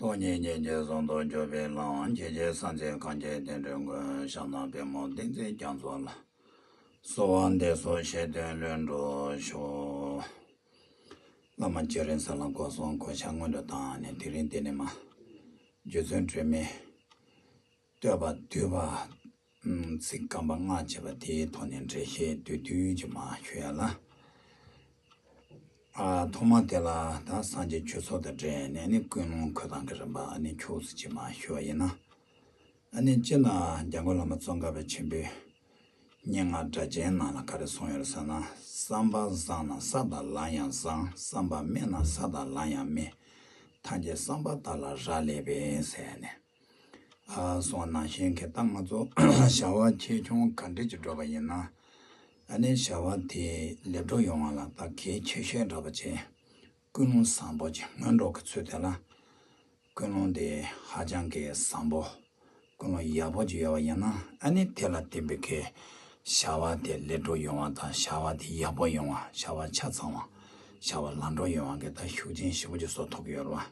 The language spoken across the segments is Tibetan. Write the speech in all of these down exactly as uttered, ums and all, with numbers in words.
སྟོང་ཉིད་སྙིང་རྗེ་ཟུང་དུ་འཇུག་པའི་ལམ། འཇིགས་བྱེད་སྲོག་འཛིན་གང་བྱེད་བདེ་འགྲོའི་མགོན། ཞག་དང་པད་མོ་བསྟན་འཛིན་རྒྱ་མཚོ་ལ། གསོལ་བ་འདེབས་སོ་བཞེད་དོན་ལྷུན་གྲུབ་ཤོག་བླ་མ་བརྒྱུད་རིམ་གསལ་ལ་སྒོ་གསུམ་གོ་ཆ་སྔོན་དུ་བཏང་ནས། དེ་རིང་འདི་ནས་མར་རྗེ་བཙུན་སྒྲོལ་མའི་བསྟོད་པ་བསྡུས་པ། ཚིག་རྐང་པ་ལྔ་བྱས་པ་དེའི་ཐོག་ནས་འགྲེལ་བཤད་བསྡུས་བསྡུས་ཀྱིས་མར་ཞུ་ཡ་ལ། ཨ། ཐོག་མ་དེ་ལ་ད་སངས་རྒྱས་ཆོས་ཚོགས་དང་འབྲེལ་ནས་ནི་ཀུན་སློང་འཁོད་སྟངས་ཀྱི་རིམ་པ་ཨ་ནི་ཁྱུག་ཙམ་ཅིག་མར་ཞུ་བ་ཡིན་ན། ཨ་ནི་སྤྱིར་ན་འཇམ་མགོན་བླ་མ་ཙོང་ཁ་པ་ཆེན་པོའི་སྙན་ངག་སྒྲ་གཅན་ནང་ལ་ག་རེ་གསུངས་ཡོད་རེད་ཟེར་ན། བསམ་པ་བཟང་ན་ས་དང་ལམ་ཡང་བཟང་། བསམ་པ་དམན་ན་ས་དང་ལམ་ཡང་དམན། ཐམས་ཅད་བསམ་པ་དག་ལ་རག་ལས་པས་ཟེར་ནས། ཨ། སོང་ནང་བཞིན་གྱི་ད་ང་ཚོ་བྱ་བ་ཆེ་ཆུང་ག་འདྲ་ཅིག་འགྲོ་བ་ཡིན་ན། ཨ་ནི་བྱ་བ་དེ་ལེགས་འགྲུབ་ཡོང་བ་ལ་ད་གལ་ཆེ་ཤོས་འདྲ་བ་ཅིག་ཀུན་སློང་བཟང་པོ་ཅིག་སྔོན་འགྲོ་གི་ཚུལ་དེ་ལ། ཀུན་སློང་དེ་ཧ་ཅང་གི་བཟང་པོ། ཀུན་སློང་ཡག་པོ་ཅིག་ཡོད་པ་ཡིན་ན། ཨ་ནི་དེ་ལ་བརྟེན་པའི་གི་བྱ་བ་དེ་ལེགས་འགྲུབ་ཡོང་བ་དང་། བྱ་བ་དེ་ཡག་པོ་ཡོང་བ། བྱ་བ་ཆ་ཚང་བ། བྱ་བ་ལམ་འགྲོ་ཡོང་བ་གི་ད་ཤུགས་རྐྱེན་ཞེ་པོ་ཅིག་བཟོ་ཐུབ་ཀྱི་ཡོད་རེད་བ།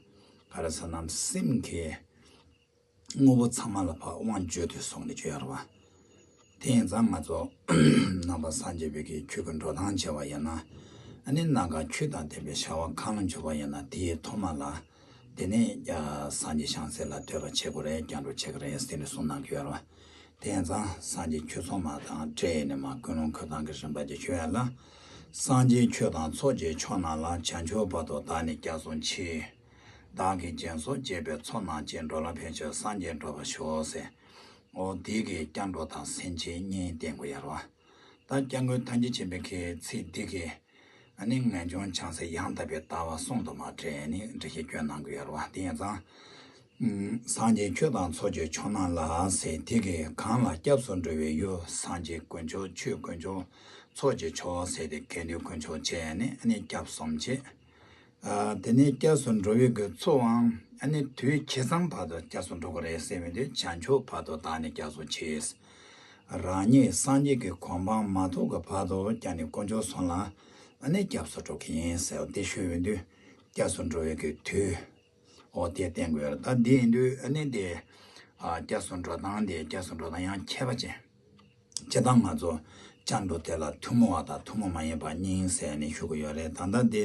ག་རེ་ཟེར་ན་སེམས་ཀྱི་དངོས་པོ་ཚང་མ་ལ་ཕར་དབང་བྱེད་དུ་སོང་ནས་བྱེད་ཡོད་རེད་བ། དེ་ཡིན་ཙང་ང་ཚོ་ནང་པ་སངས་རྒྱས་པའི་གི་ཆོས་ཀྱི་འགྲོ་སྟངས་བྱས་པ་ཡིན་ན། ཨ་ནི་སྣ་ཁ་ཆོས་དང་ལྡན་པའི་བྱ་བ་གང་ལ་འཇུག་པ་ཡིན་ན། དེའི་ཐོག་མ་ལ་དེ་ནས་ཡ་སངས་རྒྱས་བྱང་སེམས་ལ་བསྟོད་པ་བྱེད་དགོས་རེད། སྐྱབས་འགྲོ་བྱེད་དགོས་རེད་ཟེར་ནས་གསུངས་གནང་གི་ཡོད་རེད་བ། དེ་ཡིན་ཙང་སངས་རྒྱས་ཆོས་ཚོགས་མ་དང་འབྲེལ་ནས་མར་ཀུན་སློང་འཁོད་སྟངས་ཀྱི་རིམ་པ་དེ་ཞུ་ཡ་ལ། སངས་རྒྱས་ཆོས་དང་ཚོགས་ཀྱི་མཆོག་རྣམས་ལ། བྱང་ཆུབ་བར་དུ་བདག་ནི་སྐྱབས་སུ་མཆི། བདག་གིས་སྦྱིན་སོགས་བགྱིས་པའི་ཚོགས་རྣམས་ཀྱིས། འགྲོ་ལ་ཕན་ཕྱིར་སངས་རྒྱས་འགྲུབ་པར་ཤོག་ཟེར། འོ་དེ་གི་སྐྱབས་འགྲོ་དང་སེམས་བསྐྱེད་གཉིས་བསྟན་དགོས་ཡོད་རེད་བ། ད་སྐྱབས་མགོན་ཐམས་ཅད་མཁྱེན་པའི་གི་ཚིག་འདི་གིས་ཨ་ནི་ངེས་འབྱུང་བྱང་སེམས་ཡང་དག་པའི་ལྟ་བ་གསུམ་དུ་མ་འདྲེས་ནས་འགྲེལ་བཤད་སྐྱོན་གནང་གི་ཡོད་རེད་བ། དེ་ཡིན་ཙང་། ཨུམ། སངས་རྒྱས་ཆོས་དང་ཚོགས་ཀྱི་མཆོག་རྣམས་ལ་ཟེར་དེ་གིས་གང་ལ་སྐྱབས་སུ་འགྲོ་བའི་ཡུལ། སངས་རྒྱས་དཀོན་མཆོག་ཆོས་དཀོན་མཆོག་ཚོགས་ཀྱི་མཆོག་ཟེར་ཏེ་དགེ་འདུན་དཀོན་མཆོག་བྱས་ནས་ཨ་ནི་སྐྱབས་གསུམ་བྱས། ཨ། དེ་ནས་སྐྱབས་སུ་འགྲོ་བའི་གི་ཚུལ་འང་ཨ་ནི་དུས་ཇི་ཙམ་བར་དུ་སྐྱབས་སུ་འགྲོ་དགོས་རེད་ཟེར་བའི་དུས། བྱང་ཆུབ་བར་དུ་བདག་ནི་སྐྱབས་སུ་མཆི། རང་ཉིད་སངས་རྒྱས་ཀྱི་གོ་འཕང་མ་ཐོབ་ཀྱི་བར་དུ་ཀྱང་ནི་དཀོན་མཆོག་གསུམ་ལ་ཨ་ནི་སྐྱབས་སུ་འགྲོ་གི་ཡིན་ཟེར་བ་དེ་ཞུ་བའི་དུས། སྐྱབས་སུ་འགྲོ་བའི་གི་དུས། འོ་དེ་བསྟན་དགོས་ཡོད་རེད། ད་འདི་ཡིན་དུས་ཨ་ནི་དེ། ཨ། སྐྱབས་སུ་འགྲོ་སྟངས་དེ། སྐྱབས་སུ་འགྲོ་སྟངས་ཡང་ཁྱད་པར་ཅན། སྤྱིར་བཏང་ང་ཚོ་སྐྱབས་འགྲོ་དེ་ལ་ཐུན་མོང་བ་དང་ཐུན་མོང་མ་ཡིན་པ་གཉིས་ཟེར་ནས་ཞུ་གི་ཡོད་རེད། ད་ལྟ་འདི་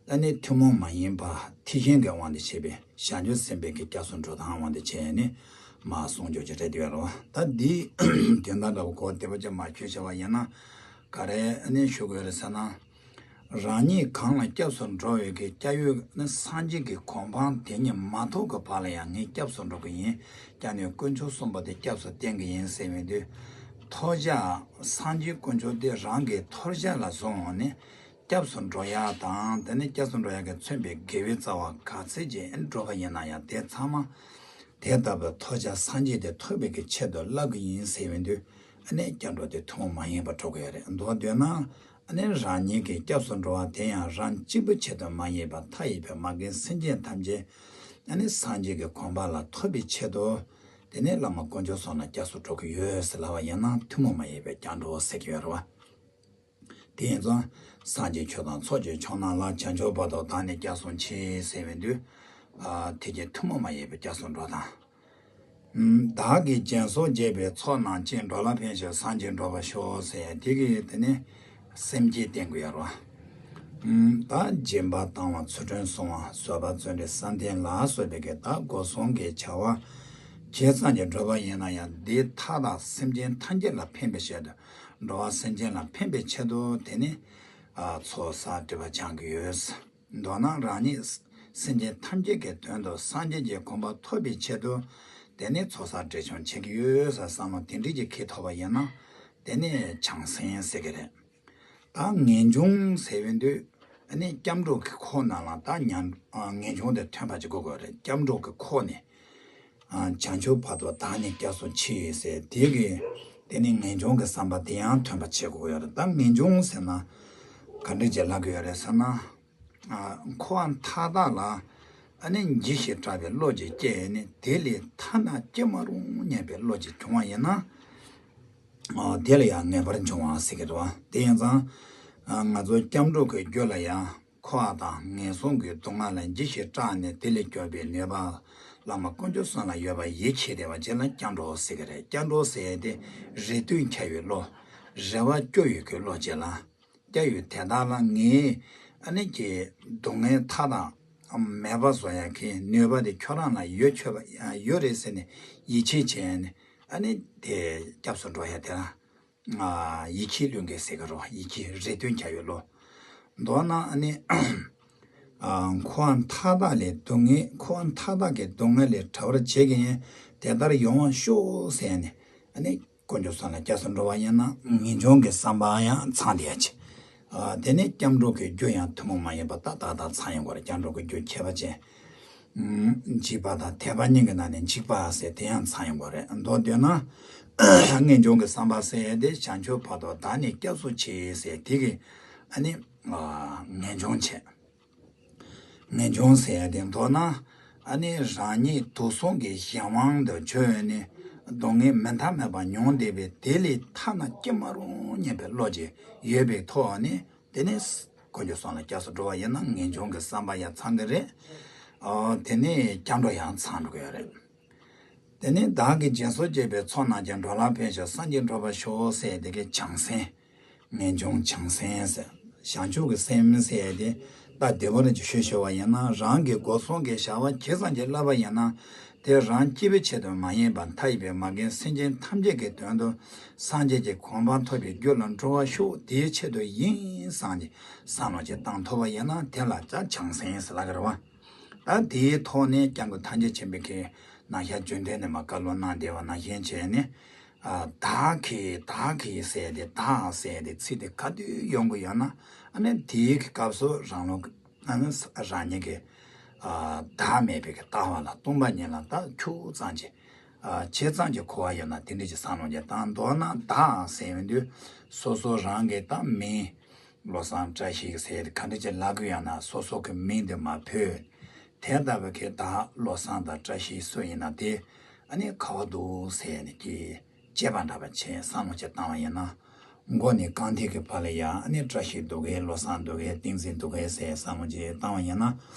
ཨ་ནི་ཐུན་མོང་མ་ཡིན་པ་ཐེག་ཆེན་གྱི་དབང་དུ་བྱས་པའི་བྱང་ཆུབ་སེམས་དཔའི་གི་སྐྱབས་སུ་འགྲོ་སྟངས་དབང་དུ་བྱས་ནས་མར་གསུང་རྒྱུ་ཅིག་རེད་འདུག་ཡོད་རེད་བ། ད་འདི་དོན་དག་འདྲ་བོ་གོ་བདེ་པོ་ཅིག་མར་ཞུས་བྱས་པ་ཡིན་ན། ག་རེ་ཨ་ནི་ཞུ་དགོས་རེད་ཟེར་ན། རང་ཉིད་གང་ལ་སྐྱབས་སུ་འགྲོ་བའི་གི་སྐྱབས་ཡུལ་ནི་སངས་རྒྱས་ཀྱི་གོ་འཕང་དེ་ཉིད་མ་ཐོབ་ཀྱི་བར་ལ་ཡང་ངས་སྐྱབས་སུ་འགྲོ་གི་ཡིན། ཀྱང་ནི་དཀོན་མཆོག་གསུམ་པོ་དེ་སྐྱབས་སུ་བསྟེན་གྱི་ཡིན་ཟེར་བའི་དུས། ཐོབ་བྱ་སངས་རྒྱས་དཀོན་མཆོག་དེ་རང་གི་ཐོབ་བྱ་ལ་བཟུང་ནས་སྐྱབས་སུ་འགྲོ་ཡ་དང་། དེ་ནས་སྐྱབས་སུ་འགྲོ་ཡ་གི་མཚོན་པའི་དགེ་བའི་རྩ་བ་ག་ཚད་ཅིག་འགྲོ་བ་ཡིན་ན་ཡང་དེ་ཚང་མ་དེ་ལྟ་བུའི་ཐོབ་བྱ་སངས་རྒྱས་དེ་ཐོབ་པའི་གི་ཆེད་དུ་བསླབ་ཀྱི་ཡིན་ཟེར་བའི་དུས། ཨ་ནི་སྐྱབས་འགྲོ་དེ་ཐུན་མོང་མ་ཡིན་པ་འགྲོ་གི་ཡོད་རེད། མདོར་བསྡུས་ན། ཨ་ནི་རང་ཉིད་ཀྱི་སྐྱབས་སུ་འགྲོ་བ་དེ་ཡང་རང་གཅིག་པུ་ཆེད་དུ་མ་ཡིན་པར་མཐའ་ཡས་པའི་མ་རྒན་སེམས་ཅན་ཐམས་ཅད་ཨ་ནི་སངས་རྒྱས་ཀྱི་གོ་འཕང་ལ་ཐོབ་པའི་ཆེད་དུ། དེ་ནས་བླ་མ་དཀོན་མཆོག་གསུམ་ལ་སྐྱབས་སུ་འགྲོ་གི་ཡོད་ཟེར་ལབ་པ་ཡིན་ན་ཐུན་མོང་མ་ཡིན་པའི་སྐྱབས་འགྲོ་ཟེར་གྱི་ཡོད་རེད་བ། དེ་ཡིན་ཙང་སངས་རྒྱས་ཆོས་དང་ཚོགས་ཀྱི་མཆོག་རྣམས་ལ། བྱང་ཆུབ་བར་དུ་བདག་ནི་སྐྱབས་སུ་མཆི་ཟེར་བའི་དུས། ཨ། དེ་གའི་ཐུན་མོང་མ་ཡིན་པའི་སྐྱབས་སུ་འགྲོ་སྟངས། བདག་གིས་སྦྱིན་སོགས་བགྱིས་པའི་ཚོགས་རྣམས་ཀྱིས། འགྲོ་ལ་ཕན་ཕྱིར་སངས་རྒྱས་འགྲུབ་པར་ཤོག་ཟེར་ཡ་དེ་གིས་དེ་ནི་སེམས་བསྐྱེད་བསྟན་དགོས་ཡ་རེད་བ། ད་སྦྱིན་པ་བཏང་བ་ཚུལ་ཁྲིམས་སྲུང་བ་བཟོད་པ་བརྩོན་འགྲུས་བསམ་གཏན་ལ་སོགས་པའི་གི་ད་སྒོ་གསུམ་གྱི་བྱ་བ་ཇི་ཙམ་གྱིས་འགྲུབ་པ་ཡིན་ན་ཡང་དེ་མཐའ་དག་སེམས་ཅན་ཐམས་ཅད་ལ་ཕན་པའི་ཆེད་དུ། འགྲོ་བ་སེམས་ཅན་ལ་ཕན་པའི་ཆེད་དུ་དེ་ནི་ཚོགས་བསགས་སྒྲིབ་པ་སྦྱང་གི་ཡོད། མདོར་ན་རང་ཉིད་སེམས་ཅན་ཐམས་ཅད་ཀྱི་དོན་དུ་སངས་རྒྱས་ཀྱི་གོ་འཕང་ཐོབ་པའི་ཆེད་དུ། དེ་ནས་ཚོགས་བསགས་སྒྲིབ་སྦྱོང་བྱེད་ཀྱི་ཡོད་ཟེར་བསམ་བློ་དེ་འདྲ་ཅིག་འཁྱེར་ཐུབ་པ་ཡིན་ན། དེ་ནས་བྱང་སེམས་ཟེར་གྱི་རེད། ད་ངེས་འབྱུང་ཟེར་བའི་དུས། ཨ་ནི་སྐྱབས་འགྲོ་གི་འཁོར་ནང་ལ་ད་ཉམས། ངེས་འབྱུང་དེ་ཐོན་པ་ཅིག་དགོས་དགོས་རེད། སྐྱབས་འགྲོ་གི་འཁོར་ནས། བྱང་ཆུབ་བར་དུ་བདག་ནི་སྐྱབས་སུ་མཆི་ཟེར་དེ་གི། དེ་ནི་ངེས་འབྱུང་གི་བསམ་པ་དེ་ཡང་ཐོན་པ་བྱེད་དགོས་ཡོད་རེད། ད་ངེས་འབྱུང་ཟེར་ན་ག་འདྲ་ཅིག་ལབ་ཀྱི་ཡོད་རེད་ཟེར་ན། འཁོར་བ་མཐའ་དག་ལ་ཨ་ནི་འཇིགས་ཤིང་སྐྲག་པའི་བློ་ཅིག་སྐྱེས་ནས་དེ་ལས་ཐ་ན་སྐྱེ་མ་རུང་སྙམ་པའི་བློ་ཅིག་བྱུང་བ་ཡིན་ན། དེ་ལ་ཡང་ངེས་པར་འབྱུང་བ་ཟེར་གྱི་རེད་བ། དེ་ཡིན་ཙང་། ང་ཚོ་སྐྱབས་འགྲོ་གི་རྒྱུད་ལ་ཡང་ འཁོར་བ་དང་ངན་སོང་གི་སྡུག་བསྔལ་ལ་འཇིགས་ཤིང་སྐྲག་ནས་དེ་ལས་སྐྱོབ་པའི་ནུས་པ་བླ་མ་དཀོན་མཆོག་གསུམ་ལ་ཡོད་པ་ཡིད་ཆེས་བདེ་བ་ཅན་ལ་སྐྱབས་འགྲོ་ཟེར་གི་རེད། སྐྱབས་འགྲོ་ཟེར་ཡས་དེ་རེ་ལྟོས་འཁྱེར་བའི་བློ། རེ་བ་སྐྱོ་ཡོད་ཀྱི་བློ་བཅས་ལ། སྐྱབས་ཡུལ་དེ་དག་ལ་ངའི་ཨ་ནི་ཀྱི་སྡུག་བསྔལ་མཐའ་དག་མེད་པ་བཟོ་ཡ་གི་ནུས་པ་དེ་ཁྱོད་རང་ལ་ཡོད་ཆོག་པ་ཡོད་རེད་ཟེར་ནས་ཡིད་ཆེས་བྱས་ནས་ཨ་ནི་དེ་སྐྱབས་སུ་འགྲོ་ཡ་དེ་ལ་ཡིད་ཆེས་བློས་འགེལ་ཟེར་གི་རོ། ཡིད་ཆེས་རེ་ལྟོས་འཁྱེར་བའི་བློ། མདོར་ན་ཨ་ནི་འཁོར་བ་མཐའ་དག་ལས་སྡུག་བསྔལ་འཁོར་བ་མཐའ་དག་གི་སྡུག་བསྔལ་ལས་བྲལ་བར་བྱེད་ཀྱི་ཡིན། དེ་ལྟར་ཡོང་བར་ཤོག་ཟེར་ནས་ཨ་ནི། དཀོན་མཆོག་གསུམ་ལ་སྐྱབས་སུ་འགྲོ་བ་ཡིན་ན་ངེས་འབྱུང་གི་བསམ་པ་ཡང་ཚང་བསྡད་ཡ་ཆེ། དེ་ནས་སྐྱབས་འགྲོ་གི་རྒྱུ་ཡང་ཐུན་མོང་མ་ཡིན་པ་ད་ཏག་ཏག་ཚང་ཡོང་གི་རེད། སྐྱབས་འགྲོ་གི་རྒྱུ་ཁྱད་པར་ཅན། འཇིགས་པ་དང་དད་པ་གཉིས་ཀྱི་ནང་ནས་འཇིགས་པ་ཟེར་དེ་ཡང་ཚང་ཡོང་གི་རེད། མདོར་བསྡུས་ན་ངེས་འབྱུང་གི་བསམ་པ་ཟེར་ཡ་དེ་བྱང་ཆུབ་བར་དུ་བདག་ནི་སྐྱབས་སུ་མཆི་ཟེར་དེ་གི་ཨ་ནི་ངེས་འབྱུང་བྱས། ངེས་འབྱུང་ཟེར་ཡ་དེ་མདོར་ན་ཨ་ནི་རང་ཉིད་དུག་གསུམ་གྱི་གཞན་དབང་དུ་གྱུར་ནས་སྡུག་བསྔལ་མི་མཐའ་མེད་པ་མྱོང་བསྡད་པའི་དེ་ལས་ཐར་ན་ཅི་མ་རུང་སྙམ་པའི་བློ་ཅིག་ཡོད་པའི་ཐོག་ནས་དེ་ནས་དཀོན་མཆོག་གསུམ་ལ་སྐྱབས་སུ་འགྲོ་བ་ཡིན་ན་ངེས་འབྱུང་གི་བསམ་པ་ཡང་ཚང་གི་རེད། ཨོ་དེ་ནས་སྐྱབས་འགྲོ་ཡང་ཚང་འགྲོ་གི་ཡོད་རེད། དེ་ནས་བདག་གིས་སྦྱིན་སོགས་བགྱིས་པའི་ཚོགས་རྣམས་ཀྱང་འགྲོ་ལ་ཕན་ཕྱིར་སངས་རྒྱས་འགྲུབ་པར་ཤོག་ཟེར་དེ་གའི་བྱང་སེམས། ངེས་འབྱུང་བྱང་སེམས་ཟེར། བྱང་ཆུབ་ཀྱི་སེམས་ཟེར་དེ་ད་བདེ་བར་ཅིག་ཤོད་ཤོད་པ་ཡིན་ན་རང་གི་སྒོ་གསུམ་གྱི་བྱ་བ་ཇི་ཙམ་ཅིག་བསླབ་པ་ཡིན་ན་དེ་རང་སྐྱིད་པའི་ཆེད་དུ་མ་ཡིན་པར་མཐའ་ཡས་པའི་མ་རྒན་སེམས་ཅན་ཐམས་ཅད་ཀྱི་དོན་དུ་སངས་རྒྱས་ཀྱི་གོ་འཕང་ཐོབ་པའི་རྒྱུ་ལ་འགྲོ་བར་ཤོག་དེའི་ཆེད་དུ་ཡིན་བསམ་གྱི་བསམ་བློ་ཅིག་བཏང་ཐུབ་པ་ཡིན་ན་དེ་ལ་ད་བྱང་སེམས་ཟེར་ལབ་ཀྱི་རེད་བ། ད་དེའི་ཐོག་ནས་སྐྱབས་མགོན་ཐམས་ཅད་མཁྱེན་པའི་གི་ནང་བཞིན་རྒྱུན་ལྡན་ནས་མ་བཀའ་སློབ་གནང་བསྡད་པ་ནང་བཞིན་བྱས་ནས། ཨ་བདག་གིས་བདག་གིས་ཟེར་ཏེ་བདག་ཟེར་ཏེ་ཚིག་དེ་ག་དུས་ཡོང་གི་ཡོད་ན་ཨ་ནི་དེའི་གི་སྐབས་སུ་རང་ལུགས་ཨ་ནི་རང་ཉིད་ཀྱི་ཨ་བདག་མེད་པའི་གི་ལྟ་བ་ལ་སྟོང་པ་ཉིད་ལ་ད་ཁྱུག་ཙམ་གྱི་ཨ་ཇེ་ཙམ་གྱི་གོ་བ་ཡོད་ན་དེ་འདྲ་ཅིག་བསམ་བློ་ཅིག་བཏང་། མདོར་ན་བདག་ཟེར་ཡོང་དུས་སོ་སོ་རང་གི་ད་མིང་བློ་བཟང་བཀྲ་ཤིས་ཟེར་ག་འདྲ་ཅིག་ལབ་ཀྱི་ཡོད་ན་སོ་སོ་གི་མིང་དེ་མ་བོས། དེ་ལྟ་བུ་གི་བདག་བློ་བཟང་དང་བཀྲ་ཤིས་སུ་ཡིན་ན་དེ་ཨ་ནི་ག་བ་འདུག་ཟེར་ནས་ཀྱི་དཔྱད་པ་འདྲ་པ་བྱས་བསམ་བློ་ཅིག་བཏང་བ་ཡིན་ན། མགོ་ནས་རྐང་མཐིལ་གྱི་བར་ལ་ཡང་ཨ་ནི་བཀྲ་ཤིས་འདུག་གས་བློ་བཟང་འདུག་གས་བསྟན་འཛིན་འདུག་གས་ཟེར་བསམ་བློ་ཅིག་བཏང་བ་ཡིན་ན་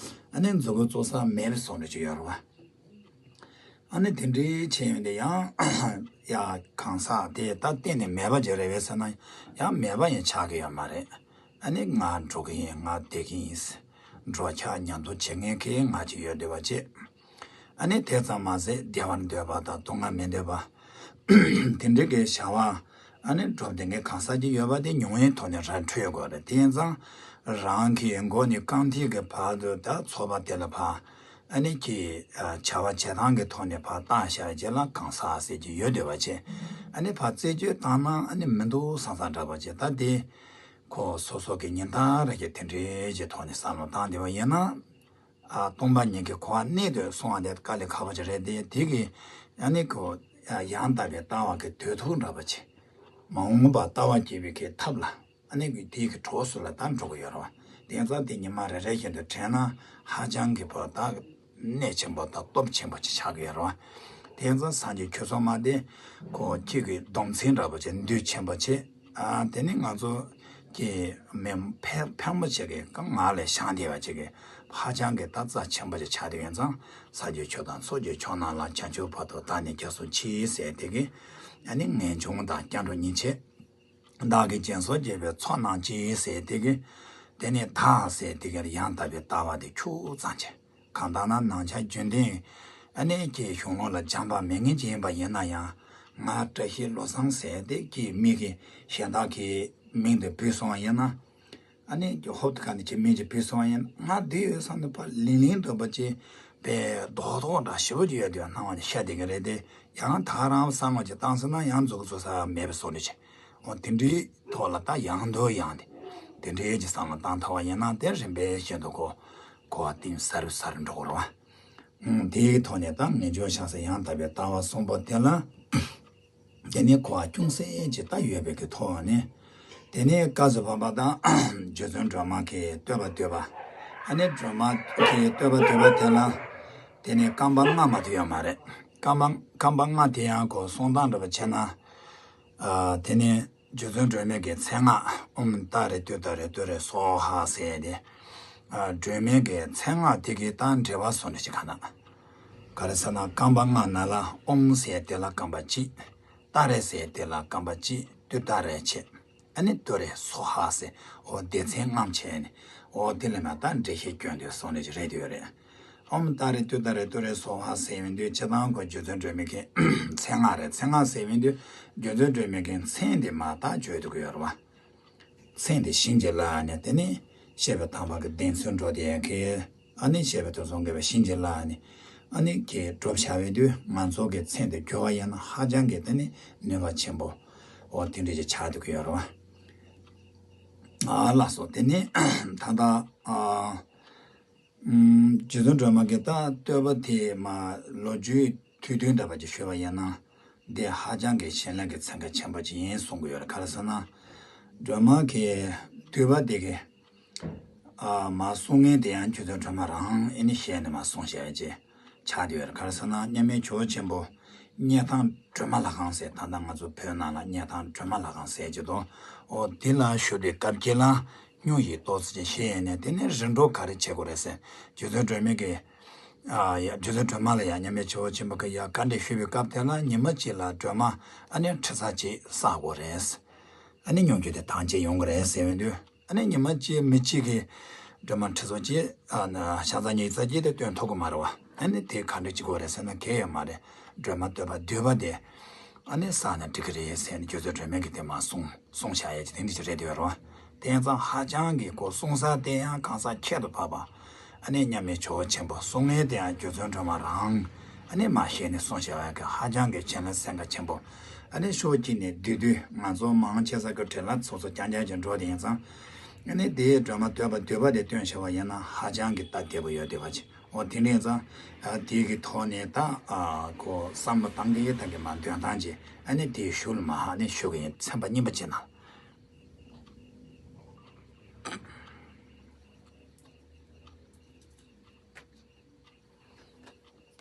ཨ་ནི་མཛུབ་གུ་བཙུགས་ས་མེད་པའི་བཟོ་འདྲ་ཅིག་ཡོད་རེད་བ། ཨ་ནི་དེ་འདྲའི་བྱས་ཡོང་དེ་ཡང་ཡ་གང་ཟག་དེ་ད་གཏན་ནས་མེད་པ་ཅིག་རེད་པས་ཟེར་ན་ཡང་མེད་པ་ཡང་ཆགས་ཀྱི་ཡོད་མ་རེད། ཨ་ནི་ང་འགྲོ་གི་ཡིན་ང་བསྡད་ཀྱི་ཡིན་ཟེར། འགྲོ་འཆག་ཉལ་འདུག་བྱེད་མཁན་གྱི་ང་ཅིག་ཡོད་བསྡད་པ་བྱས། ཨ་ནི་དེ་ཙམ་མ་ཟད་བདེ་བར་འདོད་པ་དང་སྡུག་བསྔལ་མི་འདོད་པ། དེ་འདྲའི་གི་བྱ་བ་ཨ་ནི་འགྲོ་བསྡད་མཁན་གང་ཟག་ཅིག་ཡོད་པ་དེ་མྱོང་བའི་ཐོག་ནས་ར་འཕྲོད་དགོས་རེད། དེ་ཡིན་ཙང་རང་གི་མགོ་ནས་རྐང་མཐིལ་གྱི་བར་དུ་ད་ཚོར་བ་དེ་ལ་ཕར་ཨ་ནི་ཀྱི་བྱ་བ་བྱེད་སྟངས་ཀྱི་ཐོག་ནས་ཕར་བཏང་བཞག་རྗེས་ལ་གང་ཟག་ཟེར་གྱི་ཡོད་བསྡད་པ་བྱས། ཨ་ནི་ཕར་རྩད་གཅོད་བཏང་ན་ཨ་ནི་མི་འདུག་བསམ་བསམ་འདྲ་པོ་བྱས། ད་དེ་ཁོ་སོ་སོ་གི་ཉིན་ལྟར་གྱི་དེ་འདྲའི་གི་ཐོག་ནས་བསམ་བློ་བཏང་བསྡད་པ་ཡིན་ན། ཨ་སྟོང་པ་ཉིད་ཀྱི་གོ་བ་གནད་དུ་སོང་བ་དེ་དཀའ་ལས་ཁག་པོ་ཅིག་རེད་དེ། དེ་གི་ཨ་ནི་ཁོ་ཡང་དག་པའི་ལྟ་བ་གི་དོན་ཐུག་འདྲ་པོ་བྱས། མ་འོངས་པ་ལྟ་བ་སྐྱེ་བའི་གི་ཐབས་ལ། ཨ་ནི་དེའི་གི་གྲོགས་སུ་ལ་ད་འགྲོ་གི་ཡོད་རེད་བ། དེང་སང་དེ་ཉི་མ་རེ་རེ་བཞིན་དུ་དྲན་ན་ཧ་ཅང་གི་བོ་ད་གནད་ཆེན་པོ་དང་སྟོབས་ཆེན་པོ་ཅིག་ཆགས་ཀྱི་ཡོད་རེད་བ། དེང་སང་སངས་རྒྱས་ཆོས་ཚོགས་མ་དེ་ཁོ་ཁྱེད་ཀྱི་སྡོམ་ཚིག་འདྲ་པོ་ཅིག་འདུས་ཆེན་པོ་ཅིག་ཨ་དེ་ནི་ང་ཚོ་གི་མི་ཕལ་ཕལ་མོ་ཆེ་གི་ང་ལས་བྱང་བསྡད་པ་ཅིག་གི་ཧ་ཅང་གི་ད་རྩ་ཆེན་པོ་ཅིག་ཆགས་བསྡད་ཡོད་ཙང་ས་རྒྱས་ཆོས་དང་ཚོགས་ཀྱི་མཆོག་རྣམས་ལ་བྱང་ཆུབ་བར་དུ་བདག་ནི་སྐྱབས་སུ་མཆི་ཟེར་དེ་གི་ཨ་ནི་ངེས་འབྱུང་དང་སྐྱབས་འགྲོ་གཉིས་ཆེ། བདག་གིས་སྦྱིན་སོགས་བགྱིས་པའི་ཚོགས་རྣམས་ཀྱིས་ཟེར་དེ་གི། དེ་ནས་བདག་ཟེར་དེ་གི་ཡང་དག་པའི་ལྟ་བ་དེ་ཁྱུག་ཙམ་བྱས། གང་ལྟར་ན་ནང་ཆ་རྒྱུན་ལྡན་ཨ་ནི་ཀྱི་གཞུང་ལུགས་ལ་སྦྱངས་པ་མེད་མཁན་ཅིག་ཡིན་པ་ཡིན་ན་ཡང་ང་བཀྲ་ཤིས་བློ་བཟང་ཟེར་དེ་ཀྱི་མི་གི་གཞན་དག་གི་མིང་དེ་བུད་སོང་བ་ཡིན་ན། ཨ་ནི་ཀྱི་ཧོབ་ཏེ་ག་ནས་ཀྱི་མིང་ཅིག་བུད་སོང་བ་ཡིན་ན་ང་བསྡད་ཡོད་བསམ་ནས་ཕར་ལིང་ལིང་འདོད་པ་ཅིག་པའི་རྡོག་རྡོག་འདྲ་ཞེ་པོ་ཅིག་ཡོད་དུས་སྣང་བ་ནས་ཤར་བསྡད་ཀྱི་རེད་དེ། ཡང་ད་རང་བསམ་བློ་ཅིག་བཏང་སོང་ན་ཡང་མཛུབ་གུ་བཙུགས་ས་མེད་པའི་བཟོ་འདྲ་ཅིག་འོ་དེ་འདྲའི་ཐོག་ལ་ད་ཡང་དུ་ཡང་དེ་དེ་འདྲའི་ཅིག་བསམ་བློ་བཏང་ཐུབ་པ་ཡིན་ན་དེ་རིམ་པས་བཞིན་དུ་གོ་གོ་བ་གཏིང་ཟབ་རུ་ཟབ་རུ་འགྲོ་གི་རེད་བ། ཨང་དེའི་ཐོག་ནས་ད་ངེས་འབྱུང་བྱང་སེམས་ཡང་དག་པའི་ལྟ་བ་གསུངས་པ་དེ་ལ། དེ་ནས་གོ་བ་ཅུང་ཟད་ཅིག་ད་ཡོད་པའི་གི་ཐོག་ནས། དེ་ནས་བཀའ་ཟུར་པ་པ་དང་རྗེ་བཙུན་སྒྲོལ་མ་གི་བསྟོད་པ་བསྟོད་པ། ཨ་ནི་སྒྲོལ་མ་གི་བསྟོད་པ་བསྟོད་པ་དེ་ལ། དེ་ནས་རྐང་པ་ལྔ་མ་གཏོགས་ཡོད་མ་རེད། རྐང་པ་རྐང་པ་ལྔ་དེ་ཡང་གོ་གསུང་སྟངས་འདྲ་པོ་བྱས་ན། ཨ་དེ་ནས་རྗེ་བཙུན་སྒྲོལ་མའི་གི་མཚན་སྔགས་ཨོཾ་ཏཱ་རེ་ཏུཏྟཱ་རེ་ཏུ་རེ་སྭཱ་ཧཱ་ཟེར་ཏེ། ཨ་སྒྲོལ་མའི་གི་མཚན་སྔགས་དེ་གི་དང་འབྲེལ་བ་བཟོ་འདྲ་ཞིག་ག་ན། ག་རེ་ཟེར་ན་རྐང་པ་ལྔ་ནང་ལ་ཨོཾ་ཟེར་དེ་ལ་རྐང་པ་གཅིག་ཏཱ་རེ་ཟེར་དེ་ལ་རྐང་པ་གཅིག་ཏུཏྟཱ་རེ་བྱས། ཨ་ནི་ཏུ་རེ་སྭཱ་ཧཱ་ཟེར། འོ་སྡེ་ཚན་ལྔ་བྱས་ནས། འོ་དེ་ལ་མ་ད་འགྲེལ་བཤད་སྐྱོན་དུ་སོང་ནས་རེད་དུ་ཡོད་རེད། ཨོཾ་ཏཱ་རེ་ཏུཏྟཱ་རེ་ཏུ་རེ་སྭཱ་ཧཱ་ཟེར་ཡོང་དུས་སྤྱིར་བཏང་གོ་རྗེ་བཙུན་སྒྲོལ་མའི་གི་མཚན་སྔགས་རེད། མཚན་སྔགས་ཟེར་ཡོང་དུས་རྗེ་བཙུན་སྒྲོལ་མའི་གི་མཚན་དེ་མ་ད་བརྗོད་དུ་གི་ཡོད་རེད་བ། མཚན་དེ་བྱིན་གྱིས་བརླབས་ནས་དེ་ནས་བཤད་པའི་དམ་པ་གི་གདེང་ཚོད་འགྲོ་དེ་གི། ཨ་ནི་བཤད་པའི་དོན་སོང་གི་བ་བྱིན་གྱིས་བརླབས་ནས། ཨ་ནི་གི་སྒྲུབ་བྱ་བའི་དུས་ང་ཚོ་གི་མཚན་དེ་བསྒྱུར་བ་ཡིན་ན་ཧ་ཅང་གི་དེ་ནི་ནུས་པ་ཆེན་པོ། འོ་དེ་འདྲ་ཅིག་ཆགས་འདུག་གི་ཡོད་རེད་བ། ཨ་ལགས་སོ། དེ་ནི་ད་ལྟ་ཨ། ཨུམ། རྗེ་བཙུན་སྒྲོལ་མ་གི་ད་བསྟོད་པ་དེ་མ་ལོ་རྒྱུས་དུས་སྟོན་འདྲ་བ་ཅིག་ཞུས་པ་ཡིན་ན། འདི་ཧ་ཅང་གི་བྱིན་རླབས་ཀྱི་ཚན་ཁ་ཆེན་པོ་ཅིག་ཡིན་གསུང་གི་ཡོད་རེད། ག་རེ་ཟེར་ན། སྒྲོལ་མ་གི་བསྟོད་པ་དེ་གི་ཨ་མ་གསུང་མཁན་དེ་ཡང་རྗེ་བཙུན་སྒྲོལ་མ་རང་ཨེ་ནི་ཞལ་ནས་མ་གསུངས་བཞག་ཅེས་ཆགས་བསྡད་ཡོད་རེད། ག་རེ་ཟེར་ན་མཉམ་མེད་ཇོ་བོ་ཆེན་པོ་སྙེ་ཐང་སྒྲོལ་མ་ལྷ་ཁང་ཟེར། ད་ལྟ་ང་ཚོ་བོད་ནང་ལ་སྙེ་ཐང་སྒྲོལ་མ་ལྷ་ཁང་ཟེར་གྱི་འདུག་འོ་དེ་ལ་བཞུགས་དུས་སྐབས་ཀྱི་ལ་སྨྱུ་ཡི་ཏོག་ཙམ་ཅིག་བཞེས་ཡས་ནས། དེ་ནས་རིམ་གྲོ་ག་རེ་བྱེད་དགོས་རེད་ཟེར། རྗེ་བཙུན་སྒྲོལ་མའི་གི་ཨ་ཡ་རྗེ་བཙུན་སྒྲོལ་མ་ལ་ཡང་མཉམ་མེད་ཇོ་བོ་ཆེན་པོ་གི་ཡ་བཀའ་འདྲི་ཞུས་པའི་སྐབས་དེ་ལ་ཉི་མ་གཅིག་ལ་སྒྲོལ་མ་ཨ་ནི་ཁྲི་ཚར་གཅིག་བསག་དགོས་རེད། ཨ་ནི་སྨྱུ་གུ་དེ་དྭངས་ཅན་ཡོང་གི་རེད་ཟེར་ཡོང་དུས། ཨ་ནི་ཉི་མ་གཅིག་མི་གཅིག་གིས་སྒྲོལ་མ་ཁྲི་ཚར་གཅིག་ཨ་ན་ཤ་ཚ་ཉིས་ཚར་གཅིག་དེ་བཏོན་ཐུབ་ཀྱི་མ་རེད་བ། ཨ་ནི་དེ་ག་འདྲ་བྱེད་དགོས་རེད་ཟེར་ན་གལ་ཡོད་མ་རེད། སྒྲོལ་མ་བསྟོད་པ་བསྡུས་པ་དེ་ཨ་ནི་བསགས་ན་འགྲིག་གི་རེད་ཟེར་ནས་རྗེ་བཙུན་སྒྲོལ་མས་གི་དེ་མ་གསུངས། གསུངས་བཞག་ཡས་ཀྱི་དེ་འདྲ་ཞིག་རེད་དེ་ཡོད་རེད་བ། དེ་ཡང་ཙང་ཧ་ཅང་གི་གོ་གསུང་ས་དེ་ཡང་གང་ཟག་ཁྱད་དུ་འཕགས་པ། ཨ་ནི་མཉམ་མེད་ཇོ་བོ་ཆེན་པོ་གསུང་མཁན་དེ་ཡང་རྗེ་བཙུན་སྒྲོལ་མ་རང་། ཨ་ནི་མ་ཤེས་ནས་གསུངས་བཞག་ཡས་ཀྱི་ཧ་ཅང་གི་བྱིན་རླབས་སེམས་ཁ་ཆེན་པོ། ཨ་ནི་ཕྱོགས་གཅིག་ནས་བསྡུས་དུས་ང་ཚོ་མང་ཆེ་ས་གི་བྲེལ་ལ་ཚོགས་ཚོགས་རྐྱང་རྐྱང་ཅིག་འགྲོ་དེ་ཡིན་ཙང་། ཨ་ནི་དེའི་སྒྲོལ་མ་བསྟོད་པ་བསྡུས་པ་དེ་བཏོན་བཞག་པ་ཡིན་ན་ཧ་ཅང་གི་སྟབས་བདེ་པོ་ཡོད་བསྡད་པ་ཅིག་འོ་དེ་འདྲ་ཡིན་ཙང་། ཨ་དེའི་གི་ཐོག་ནས་ད་ཨ་ཁོ་བསམ་བློ་བཏང་གི་ཡོད་ད་གི་མ་འདོན་སྟངས་ཅིག་ཨ་ནི་དེའི་ཤུལ་མ་ཧ་ནི་ཞུ་གི་ཡིན། ཚན་པ་གཉིས་པ་ཅིག་ནང་